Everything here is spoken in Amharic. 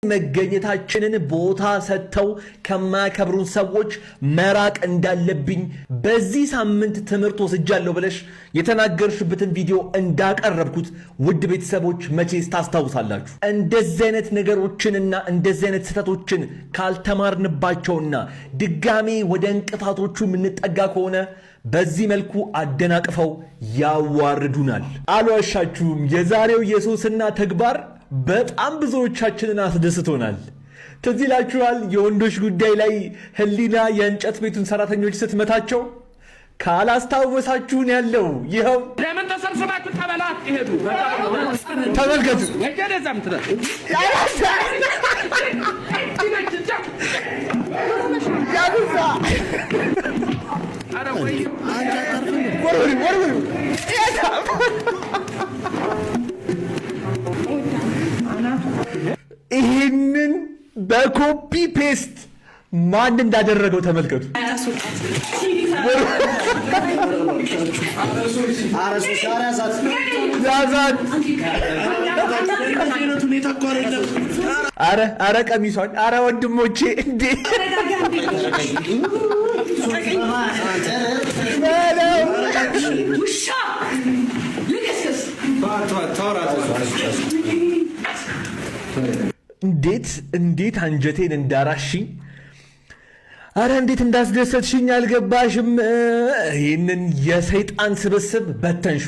መገኘታችንን ቦታ ሰጥተው ከማያከብሩን ሰዎች መራቅ እንዳለብኝ በዚህ ሳምንት ትምህርት ወስጃለሁ ብለሽ የተናገርሽበትን ቪዲዮ እንዳቀረብኩት ውድ ቤተሰቦች መቼስ ታስታውሳላችሁ። እንደዚህ አይነት ነገሮችንና እንደዚህ አይነት ስህተቶችን ካልተማርንባቸውና ድጋሜ ወደ እንቅፋቶቹ የምንጠጋ ከሆነ በዚህ መልኩ አደናቅፈው ያዋርዱናል። አልዋሻችሁም። የዛሬው የሶስና ተግባር በጣም ብዙዎቻችንን አስደስቶናል። ትዝ ይላችኋል የወንዶች ጉዳይ ላይ ህሊና የእንጨት ቤቱን ሰራተኞች ስትመታቸው? ካላስታወሳችሁን ያለው ይኸው። ለምን ተሰብስባችሁ ጠበላ አትሄዱ? ተመልከቱ። ይህንን በ copy paste ማን እንዳደረገው ተመልከቱ። ያዛት! አረ አረ ቀሚሷን! አረ ወንድሞቼ እንዴ! እንዴት እንዴት አንጀቴን እንዳራሽኝ! አረ እንዴት እንዳስደሰትሽኝ አልገባሽም። ይህንን የሰይጣን ስብስብ በተንሹ።